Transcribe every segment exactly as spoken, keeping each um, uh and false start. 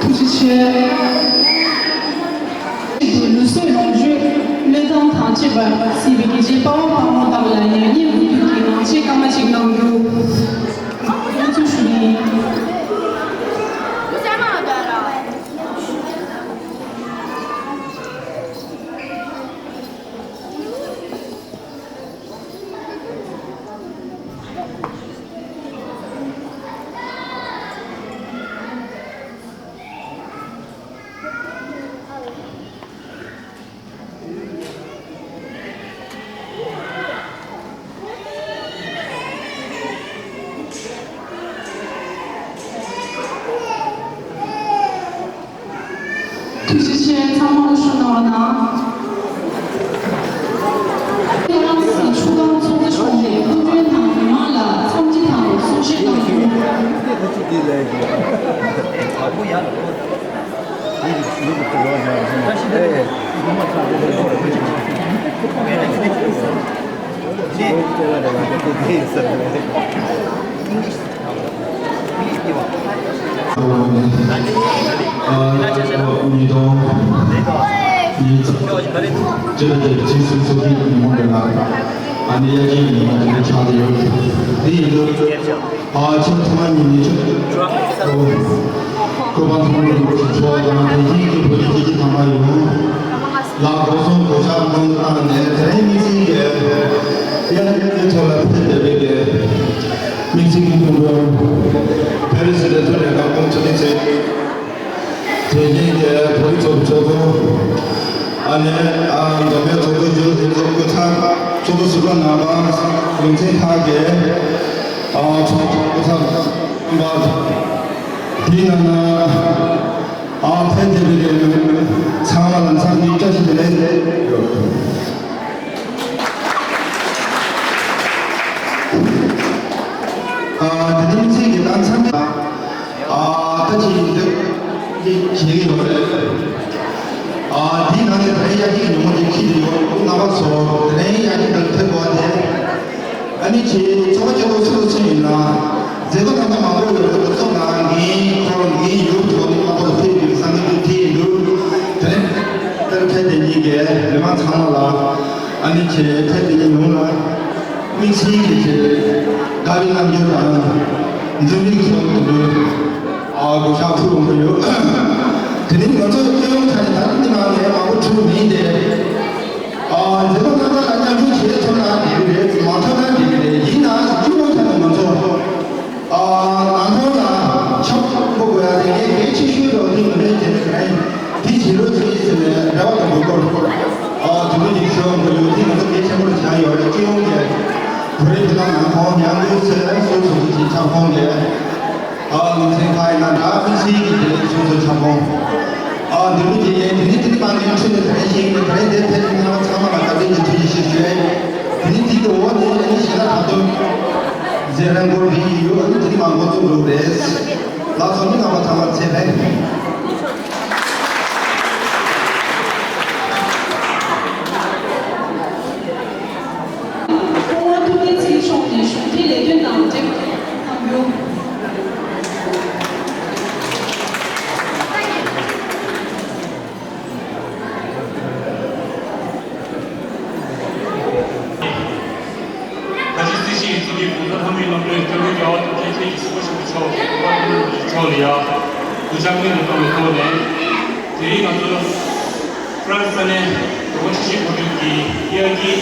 ཐུགས་རྗེ་ཆེ། ལུགས་སྲོལ་ལོངས་སྤྱོད་གནས་སྟངས་དང་བཅས་པར་གཟིགས་པའི་རྒྱལ་གཅེས་དཔའ་བོ་དཔའ་མོ་དག་ལ་ཡང་སྙིང་དབུས་མཐུད་ཀྱི་ངག་བཅད་སྐར་མ་གཅིག་གནང་རྒྱུ། ཨ་ཚུགས་ཞུ་ཡིན། ཐུགས་རྗེ་ཆེ། ཚང་མ་དབུ་བཞུགས་གནང་རོགས་གནང་། ཧྥ་རན་སི་ཆུ་སྒང་ཚོགས་སྡེ་གཞུང་ནས་སྐུ་མགྲོན་དང་མི་མང་ལ་འཚམས་འདྲི་དང་གསུང་བཤད་གནང་རྒྱུ། ཉིས་སྟོང་ཉི་ཤུ་རྩ་གཅིག་སུམ་ཅུ་སོ་བདུན་ཉིན་མོ་འདི་ལ་ཨ་ནི་དབྱར་ཁའི་ཉིན་མོ་དེ་འདྲ་ཆགས་ཀྱི་ཡོད། དེ་ཡིན་དུས་ཨ་ཁྱེད་ཚང་མ་ཉིན་ནས་ཆུ་ཨོ་ཀོ་པ་ཚང་མ་ལུག་གི་ཚོགས་དང་དེ་བཞིན་གྱི་བོད་ཀྱི་སྐྱེས་ཆེན་དམ་པ་ཡོངས་ལ་སྒོ་གསུམ་གོ་ཆག་གནང་བཏང་ནས་དེ་རིང་དམིགས་བསལ་གྱི་དབྱར་ཁའི་ཐོག་ལ་ཕེབས་བསྡད་པའི་དམིགས་བསལ་གྱི་སྐུ་མགྲོན་ཕེ་རི་སི་དེ་ཚོ་ནས་བཀའ་དགོངས་ཚུལ་ཁྲིམས་ཚེ། དེ་བཞིན་གྱི་བོད་རིགས་ཚོགས་པའི་ཚོགས་གཙོ། ཨ་ནེ་ཨ་མདོ་སྨད་ཚོགས་གཙོ་གཞོན་ལྷན་ཚོགས་སྐུ་ཚབ་ཚོགས་གཙོ་ཟུར་པ་རྣམ་པ་ལུང་ཚན་ཁག་གི་ཨ་ཚོགས་གཙོ་སྐུ་ཚབ་རྣམ་པ། དེའི་ནང་ན་ཨ་ཕེབས་བསྡད་པའི་ཚང་མ་ལ་འཚམས་འདྲི་བཀྲ་ཤིས་བདེ་ལེགས། ཨ་དེ་དམིགས་བསལ་གྱི་ད་འཚམས་འདྲི། ཨ་ད་ཅི་ཡིན་འདུག་ཅི་ ཨ་ནི་ཁྱེད་ཚོགས་པ་སྐྱོ་པོ་སུ་ཚོ་ཡིན་ན། མཛད་སྒོ་དང་ཐོག་མང་པོ་ཡོད་པའི་གོ་ཚོགས་ནང་ངའི་ཁོང་ངའི་ཡུལ་དུ་ནི་མང་པོ་ལ་ཕེབས་ཡོད་པའི་སང་ཉིན་དུ་ཕེབས་ཡིན་འདུག་དེ་ནས་ཕེབས་དེ་ཉིད་ཀྱི་མི་མང་ཚང་མ་ལ་ཨ་ནི་ཁྱེད་ཕེབས་དེ་ཉིད་ཡོངས་ལ་དམིགས་བསལ་གྱི་ཁྱེད་དགའ་བའི་རྣམ་འགྱུར་དང་འཛུམ་མདངས་ཚོར་དུ་འདུག་ཨ་གོ་ཤག་ཕུལ་འོང་གི་ཡོད། དེ་ནི་ང་ཚོ་སྐྱོ་ཡོང་ཐ་ནི་ད་ནི་མང་ནས་མང་པོ་ཐུག་མིན་ཏེ། ཨ་མཛད་སྒོ་གནང་སྟངས་ལ་མཉམ་ཞུགས་བྱེད་ཐུབ་ན་འགྲིག་གི་རེད། མ་ཐུབ་ན་འགྲིག་གི་རེད། ཡིན་ནའང་སྤྱི་ཡོངས་ཐོག་ནས་ང་ཚོ་ཨ་ནང་ཁོངས་ལ་ཆབ་སྤོ་དགོས་ཡ་དེ་གལ་གལ་ཆེ་ཤོས་རེད། དེ་ངོས་ནས་བྱས་ན་ག་རེ་དེ་བྱེད་རོགས་བྱེད་ཟེར་ནས་རེ་བ་དང་འབོད་སྐུལ་ཨ་དུས་ཚོད་ཅིག་ཞུ་དགོས་ཡོད། དེ་ང་ཚོ་གལ་ཆེན་པོ་རེད་བཞག་ཡོད་རེད། སྤྱི་ཡོངས་ཀྱི་བོད་རིགས་སྤྱི་ཚོགས་ནང་ཁོངས་མཉམ་འབྲེལ་ཚོས་སོ་སོ་སོ་སོའི་ཁྱབ་ཁོངས་ཀྱི། ཨ་ལུང་ཚན་ཁག་ཡིན་ན་འདྲ་ཕུན་ཚོགས་ཀྱི་དེ་སོ་སོ་ཁྱབ་ཁོངས། ཨ་འདི་མོ་ཅིག་ཡིན། དེ་ནི་དེ་ནི་མ་ངའི་འཕྲིན་ལས་དེ་རིང་ཞིག་ནས་དེ་རིང་དེ་ཕེབས་ཀྱི་རྣམ་པ་ཚང་མ་ལ་བཀའ་དྲིན་གྱི་ཐུགས་རྗེ་ཆེ་ཞུ་ཡ་ཡིན། དེ་ནི་དེ་གི་འོག་ནས་ཨ་ནི་ཞེ་ལ་ད་དུང་མཛད་རན་སྐོར་འདི་ཡི་ཡོད། ཨ་ནི་དེ་ནི་མ་འགོ་བཙུགས་འགྲོ་གི་རེད། ལགས་སོ། མི་རྣམ་པ་ཚང་མ་ཚེ་རིང་། སྐུ་ངོ་ཐུབ་བསྟན་ཚེ་རིང་མཆོག་ནས་གཞུང་འབྲེལ་ལས་དོན་དང་འབྲེལ་བའི་གནང་རྒྱུ། ད་ཅི་སྲིད་སྤྱི་ཡི་སྲིད་སྤྱི་གོང་ས་ལྷ་མིའི་བློ་གྲོས་སྐྱབས་མགོན་རྒྱལ་བ་རིན་པོ་ཆེ་མཁྱེན་བརྩེ་ཆེ་གི་སྐུ་ཞབས་མཆོག་གི་སྐུ་པར་ཀུན་ལེགས་མཆོག་ལ་ཡ་གུས་ཕྱག་སྔོན་དུ་བཏང་བའི་ཐོག་ནས། དེ་རིང་ང་ཚོ་ཧྥ་རན་སི་ས་གནས་འགྲོ་བ་མི་ཞིག་གོ་སྒྲིག་གི་དབྱར་སྐྱིད་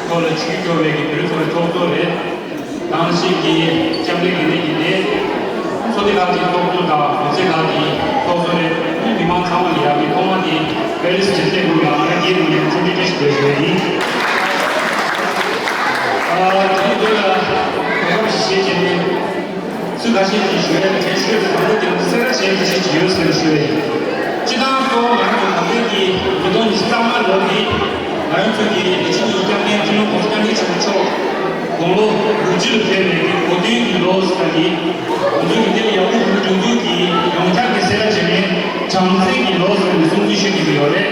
ཐོག་ལ་ཆིབས་བསྒྱུར་བའི་གི་བོད་རིགས་ཚོགས་པའི་ཚོགས་གཙོ་རེད། དང་ཞིག་གི་སྐྱབས་ལས་འགན་ལས་ཀྱི་ལས་ཚོགས་སྡེ་ཁག་གི་ཚོགས་གཙོ་དང་འོད་ཟེར་ཁག་གི་ཚོགས་གཙོ་རེད། མི་མང་ཚང་མ་ལ་ཡ་གི་ཐོག་མ་དེ་པེ་རི་སི་གྲོས་ཚོགས་ནང་ང་རང་སྒེར་ངོས་ནས་འཚམས་འདྲི་བཀྲ་ཤིས་བདེ་ལེགས་ཞུ་ཡ་ཡིན། ཨ་དེ་ནི་བོད་ལ་གོ་སྐབས་ཤིག་བྱས་བྱས་ནས། ཚུལ་ཁ་ཤས་ཀྱིས་ཞུ་ཡ་དེ་ཞུ་ཡ་དེ་དང་པོ་དེ་ཚོ་གསལ་བསྒྲགས་བྱེད་ཡ་ཞིག་ཡོད་ཟེར་ཞུ་ཡ་ཡིན། སྤྱི་བཏང་གཙོ་བོ་ང་རང་ཚོ་གོང་འཕེལ་གྱི་ཉིས་སྟོང་ཉི་ཤུ་རྩ་ལྔ་ལོ་འདི་ང་རང་ཚོ་གི་རྒྱལ་སྤྱི་གི་སྐྱབས་མགོན་སྤྱི་ནོར་གོང་ས་སྐྱབས་མགོན་ཆེན་པོ་མཆོག་དགུང་ལོ་དགུ་བཅུ་ལ་ཕེབས་པའི་གོ་སྟོན་གྱི་ལོ་ཟེར་གྱི། ང་ཚོ་གི་འདི་ལ་ཡག་པོ་གོ་སྒྲིག་འཛུགས་ཀྱི་ཡོངས་ཁྱབ་ཀྱི་གསལ་བསྒྲགས་བྱས་ནས་བྱམས་བརྩེ་གི་ལོ་ཟེར་ནས་སྲུང་བརྩི་ཞུ་གི་ཡོད་རེད།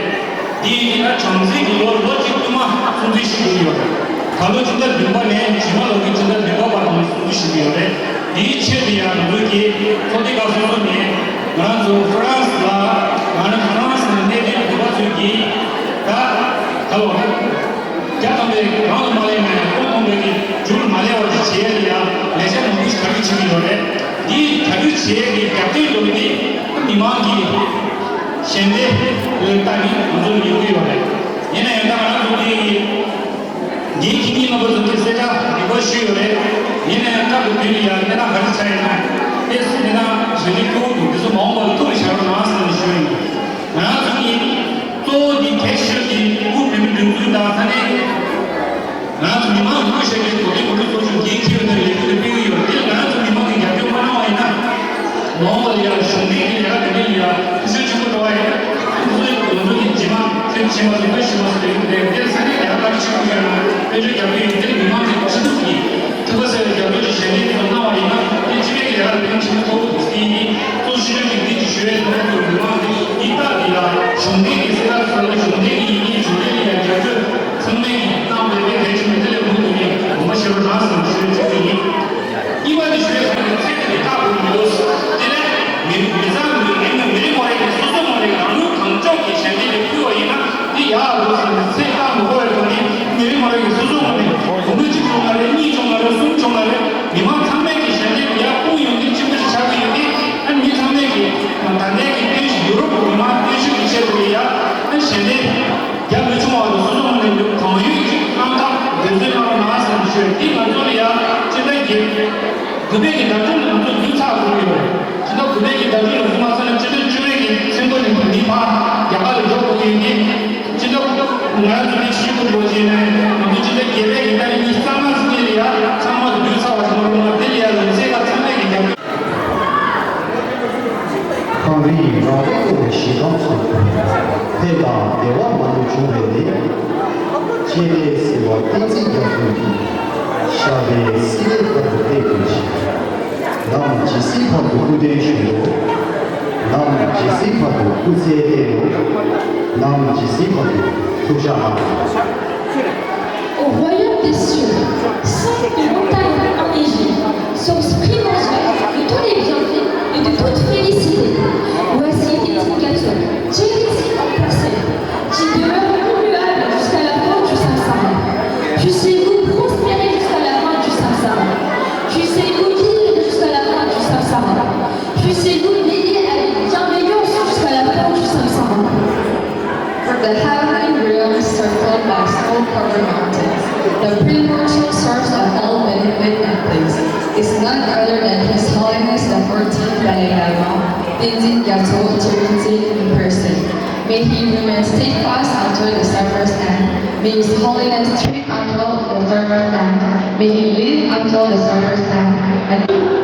འདི་ཡིན་ན་བྱམས་བརྩེ་གི་ལོ་ལོ་གཅིག་བསྟུད་མར་སྲུང་བརྩི་ཞུ་གི་ཡོད་རེད། ད་ལོ་ཕྱི་ཟླ་བདུན་པ་ནས་རྗེས་མ་ལོ་གི་ཕྱི་ཟླ་བདུན་པ་བར་དུ་སྲུང་བརྩི་ཞུ་གི་ཡོད་རེད། འདིའི་ཆེད་དུ་ཡང་ང་ཚོ་གི་ཚོགས་སྡེ་ཁག་སོ་སོ་ནས་ང་རང་ཚོ་ཧྥ་རན་སི་ལ་ང་རང་ཧྥ་རན་སི་ནང་གནས་སྡོད་བོད་པ་ཚོས་ཀྱིས་ད་ད་ལོ་བརྒྱ་ཐམ་པའི་གང་དུ་མ་སླེབས་ནས་སྟོང་ཐམ་པའི་གི་མཇུག་ལ་མ་སླེབས་པ་དེ་བྱེད་ཡ་དེ་ཡང་ལས་འཆར་མང་པོ་ཞིག་གྲ་སྒྲིག་བྱེད་ཀྱི་ཡོད་རེད། འདིའི་གྲ་སྒྲིག་བྱེད་ཡ་གི་རྒྱབ་རྟེན་འགྲོ་གི་དེ་མི་མང་གི་ཞལ་འདེབས་ལ་བལྟས་ནས་ང་ཚོ་ལ་ཡོང་གི་ཡོད་རེད། ཡིན་ན་ཡང་ད་ང་རང་ཚོ་འདི་ཡི་འདིའི་ཁྱིམ་གྱི་རྣམ་པ་ཚོ་གི་གསལ་བསྒྲགས་རིམ་པ་ཞུས་ཡོད་རེད། ཡིན་ན་ཡང་སྐབས་དེ་དུས་ལ་ཡང་གནས་སྟངས་ག་རེ་ཆགས་ཡོད་ན་ཨེ་གནས་སྟངས་གཞན་དེ་སྐྱོ་བོ་འདུག་དེ་ཚོ་མ་འོངས་པ་ལ་ཐུགས་ལ་བཞག་རོགས་གནང་ཟེར་ནས་ཞུས་ཡིན། ང་རང་ཚོ་གི་གཙོ་བོ་འདི་གལ་ཆེ་ཤོས་འདི་དབུས་བོད་མིའི་སྒྲིག་འཛུགས་དང་ས་གནས། ང་ཚོ་མི་མང་གི་སྐུ་ཞབས་ཀྱིས་གོ་སྒྲིག་གོ་སྒྲིག་ཚོགས་ཆུང་འདིའི་ཁྱེད་ཀྱི་ལས་འགུལ་དེ་སྤེལ་གྱི་ཡོད། དེ་ལ་ང་ཚོ་མི་མང་གིས་རྒྱབ་སྐྱོར་མ་གནང་བ་ཡིན་ན། མ་འོངས་པ་ལ་ཡང་གཞུང་འབྲེལ་གྱི་ལས་ཀ་དེ་འདྲ་ལ་ཡང་ཤུགས་ཆེན་པོ་འགྲོ་བ་ཡིན། ང་ཚོ་ང་ཚོ་གི་རྗེས་མ་ཁྱོད་ཕྱི་མ་ཚོ་ཁྱོད་ཕྱི་མ་ཚོ་ཡོད་དེ་དེར་ས་གནས་རྒྱ་གར་ཕྱི་ཁུལ་ཡོད་ན་དཔལ་འབྱོར་རྒྱབ་སྐྱོར་ཡོད། དེར་མི་མང་གི་ཕྱི་ཐུག་གི་ཐུག་པ་ཟེར་བའི་རྒྱབ་སྐྱོར་གྱི་ཞལ་འདེབས་ཚོ་གནང་བ་ཡིན་ན་དེ་སྤྱི་པའི་ལས་ཀ་ལ་ཕན་ཆེན་པོ་ཐོགས་ཐུབ་ཟེར་ཡིན། གཙོ་ཆེ་ཤོས་ཀྱི་འདི་ཅིག་ཞུ་ཡས་དང་དུ་མི་མང་གི་འདི་རྟགས་འདི་ལ་གཞུང་འབྲེལ་གྱི་གསལ་བསྒྲགས་ཚོ་ལ་གཞུང་འབྲེལ་གྱི་ཡི་གེ་གཞུང་འབྲེལ་ལ་ཡང་རྒྱབ་སྐྱོར་ཚང་མས་ཀྱི་གནང་བའི་གལ་ཆེན་པོ་དེ་ལས་མུ་མཐུད་ནས་ངོ་མ་ཤེས་རོགས་གནང་ཟེར་ཞུ་ཡས་ཚིག་དེ་ཡིན། གཉིས་པ་དེ་ཞུ་ཡས་ཚིག་དེ་ཚེ་འདི་ནི་རྟག་ཏུ་མི་འདུག་དེ་ལས་མི་མི་ཚང་མི་རིགས་ནི་མི་རིགས་ངོ་རེ་གི་སོ་སོ་ངོ་རེ་རང་ལུགས་གང་ལྕོགས་ཀྱི་ཞལ་འདེབས་དེ་ཕུལ་བ་ཡིན་ན་འདི་ཡག་འདུག་ཟེར་ནས་ཚེ་རྟག་མི་དགོས་པའི་ཐོག་ནས་མི་རིགས་ངོ་རེ་གི་སོ་སོ་ངོ་ནས་གོང་བུ་གཅིག་བྱུང་ན་རེད། གཉིས་བྱུང་ན་རེད། གསུམ་བྱུང་ན་རེད། མི་མང་ཚང་མས་ཀྱི་ཞལ་འདེབས་ཡར་སྤུངས་ཡོང་གི་གཅིག་པུ་ཞིག་ཆགས་ཀྱི་ཡོད་དེ། ཨ་ནི་མི་ཚང་མས་ཀྱི་ད་ལྟའི་གི་བསྟན་བཤིག་ཡུ་རོབ་ཀྱི་མི་མང་བསྟན་བཤིག་གི་ཆེད་དུ་ཡ་ཨ་ཞལ་འདེབས་རྒྱ་མི་ཆུང་བ་དང་སོ་སོ་ངོས་ནས་གང་ཡོད་ཀྱི་གནང་ཐབས་འབད་བརྩོན་གནང་རོགས་གནང་ཟེར་ནས་ཞུས། འདི་ང་ཚོ་ལ་ཡ་སྤྱི་ཟླ་བརྒྱད་དགུ་པའི་གི་ཟླ་སྒྲིལ་ལ་ང་ཚོ་འཛུལ་ཚར་དགོས་ཀྱི་ཡོད་རེད། སྤྱི་ཟླ་དགུ་པའི་གི་ཟླ་སྒྲིལ་ལ་འཛུལ་མ་ཚར་ན་སྤྱི་ཟླ་བཅུ་པའི་གི་ཚེས་པ་ནས་མི་ཕར་རྒྱ་གར་ལ་འགྲོ་དགོས་ཀྱི་ཡོད་དེ། སྤྱི་ཟླ་ང་རང་ཚོ་ནས་ཤི་དགོས་འགྲོ་བྱས་ནས་ང་ཚོ་སྤྱི་ཟླ་བརྒྱད་པའི་གི་ཏ་རིག་ཉི་ཤུ་རྩ་ལྔ་ཙམ་ལ་ཡ་ཚང་མ་འདུས་ཚར་བ་ཞིག་མ་རེད་མ། དེ་ལ་ཡ་ལུས་རྩལ་ཁག་ཚང་མས་ཀྱི་རྒྱབ་སྐྱོར། གངས་རིའི་ར་བས་བསྐོར་བའི་གཞི་རྐང་ཚོ། ལྷས་དང་བདེ་བ་མ་ལུས་འབྱུང་བའི་གནས། སྤྱན་རས་གཟིགས་དབང་བསྟན་འཛིན་རྒྱ་མཚོ་ཡི། ཞབས་པད་སྲིད་མཐའི་བར་དུ་གནས་གྱུར་ཅིག། ནམ་ཇི་སྲིད་བར་དུ་སྐུ་མདུན་བཞུགས་རོགས། ནམ་ཇི་སྲིད་བར་དུ་སྐུ་ཚེ་བརྟན་རོགས། ནམ་ཇི་སྲིད་བར་དུ་ཐུགས་ཞབས་གནང་རོགས། Sur, sorte de montagne enneigée, source primordiale de tous les bienfaits et de toute félicité. Voici Tenzin Gyatso, Tenzin en personne, qui demeure immuable jusqu'à la fin du samsara. Puissiez-vous prospérer jusqu'à la fin du samsara. Puissiez-vous guérir jusqu'à la fin du samsara. Puissiez-vous veiller avec bienveillance jusqu'à la fin du samsara. The heavenly realm circled by snow-covered mountains, the primordial source of all benefit and bliss, is none other than His Holiness the fourteenth Dalai Lama, Tenzin Gyatso Tenzin in person. May he remain steadfast until the server's end. May His Holiness treat until the server's end. May he live until the server's end. And